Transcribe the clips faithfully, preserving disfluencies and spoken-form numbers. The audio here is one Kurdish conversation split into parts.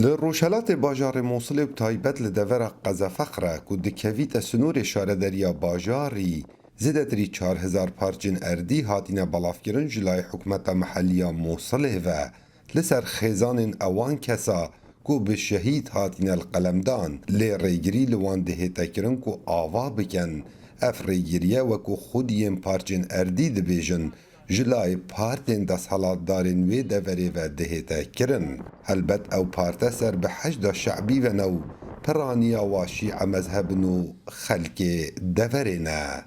Li rojhelatê bajarê Mosilê û bi taybet li devera Qezefeqre ku dikevîte sînorê şarederiya bajarî, zêdetirî çar hezar parçên erdî hatine belavkirin ji layê hikûmeta meheliya Mosilê ve li ser xêzanên ewan kesa ku bi şehîd hatine li qelemdan, lê rêgirî li wan dihête kirin ku ava bikin. Ev rêgiriye wekû xwedî yên parçên erdî dibêjin, ji layê partên desthilatdarên wê deverê ve dihête kirin. Helbet ew parte ser bi Heşda Şe'bî ve ne û piraniya wa şî'e mezheb in û xelkê deverê ne.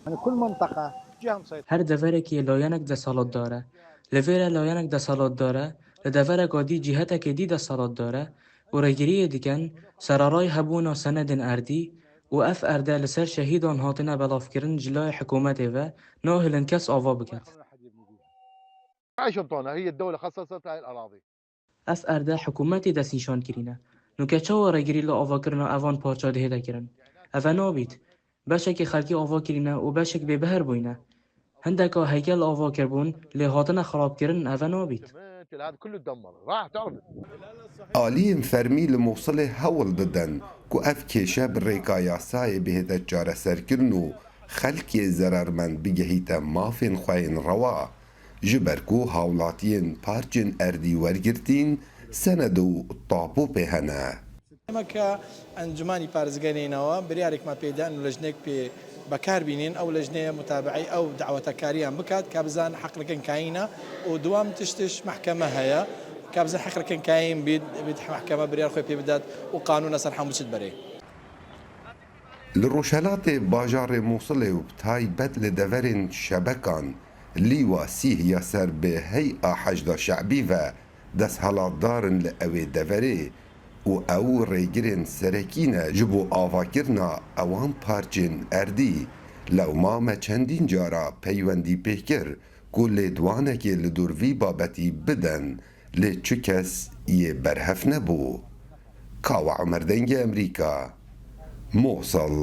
يعني كل منطقة جهة مسيطرة. Her deverekî layenek desthilatdar e. Li vêre layenek desthilatdar e, li devereka dî cîhetekê dî desthilatdar e û rêgiriyê dikin sereray hebûna senedên erdî û ev erde li ser şehîdan hatine belavkirin ji layê hikûmetê ve nahêlin kes ava biket. عشان طونة هي الدولة خصصت هاي الأراضي. Ev erde hikûmetê destnîşan kirîne. Nûke çawa rêgirî li avakirina evan parça dihête kirin? Eve nabît. Beşekî xelkî ava kirîne û beşek bêbehr bûyne. Hindeka heykel ava kirbûn lê hatine xirabkirin, eve nabît. هذا كله تدمر راح تعرف. Aliyên fermî li Mosilê hewl didin ku ev kêşe bi rêka yasayê bihête çareserkirin û xelkê zerarmend bigehîte mafên xwe yên rewa. Ji ber ku hawlatiyên parçên erdî wergirtîn, sened û tapo pê hene. ئێمە کە ئەنجومانی پارێزگای نینەوە بریارێکمان پێدان و لەژنێک پێ بەکار بینین، ئەو لەژنەیە متابعەی ئەو داوەتەکاریان بکات، کا بزان حەقلەکەن کاینە و دوام تشتش مەحکەمە هەیە، کا بزان حەقلەکەن کاین بیت، بیت مەحکەمە بریار خۆی پێ بدات و قانون لەسەر هەموو چت بەرێ. Li rojhelatê bajarê Mosilê û bi taybet li deverên Şebekan, Lîwa Sîh ya ser bi hey'a Heşda Şe'bî ve desthilatdar in li ewê deverê û ew rêgirên serekî ne ji bo avakirina ewan parçên erdî. Lewma me çendîn cara peywendî pê kir ku lêdwanekê li dor vî babetî bidin, lê çi kes yê berhev nebû. Kawa Omer, Dengê Emerîka, Mosil.